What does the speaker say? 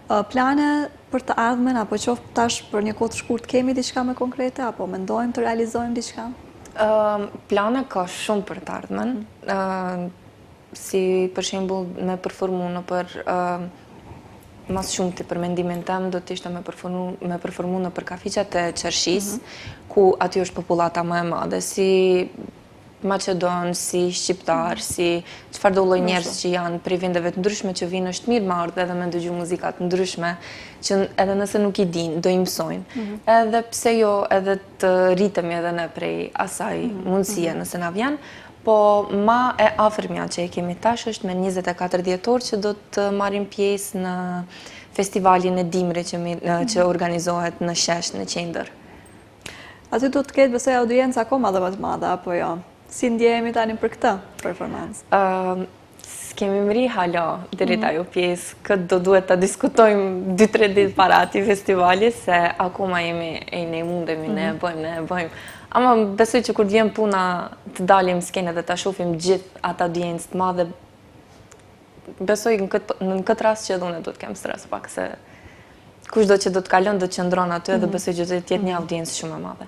Plane për të ardhmen, apo qoftë tash për një kohë të shkurt, kemi diçka më konkrete, apo mendojmë të realizojmë diçka? Plane ka shumë për të ardhmen. Si për shembull me performu nëpër, ma s'shumti për mendimin tem do të ishte me performu nëpër kafiqat e çarshis, ku aty është popullata më e madhe, si Maqedon, si shqiptar, si çfarë do lloj njerëz që janë prej vendeve të ndryshme që vinë, është mirë me ardhë edhe me ndëgju muzika të ndryshme, që edhe nëse nuk i dinë, do i mësojnë. Edhe pse jo, edhe të rritemi edhe ne prej asaj mundësie nëse na vjen, po ma e afërmja që e kemi tash është me 24 dhjetor, që do të marrim pjesë në festivalin e dimrit që organizohet në shesh në qendër. Aty do të ketë, besoj, audiencë akoma dhe më të madhe, apo jo? Si ndjehemi tani për këtë performancë? S'kemi mri hala deri te ajo pjesë, këtë do duhet të diskutojmë 2-3 ditë para atij festivali, se akoma jemi, e ne mundemi, ne e bëjmë, ne e bëjmë. Ama besoj që kur vjen puna të dalim skenë dhe ta shohim gjithë atë audiencë të madhe, besoj në këtë rast që edhe unë do të kem stres pak, se kushdo që do të kalon do të qëndron aty edhe besoj që do të jetë një audiencë shumë e madhe.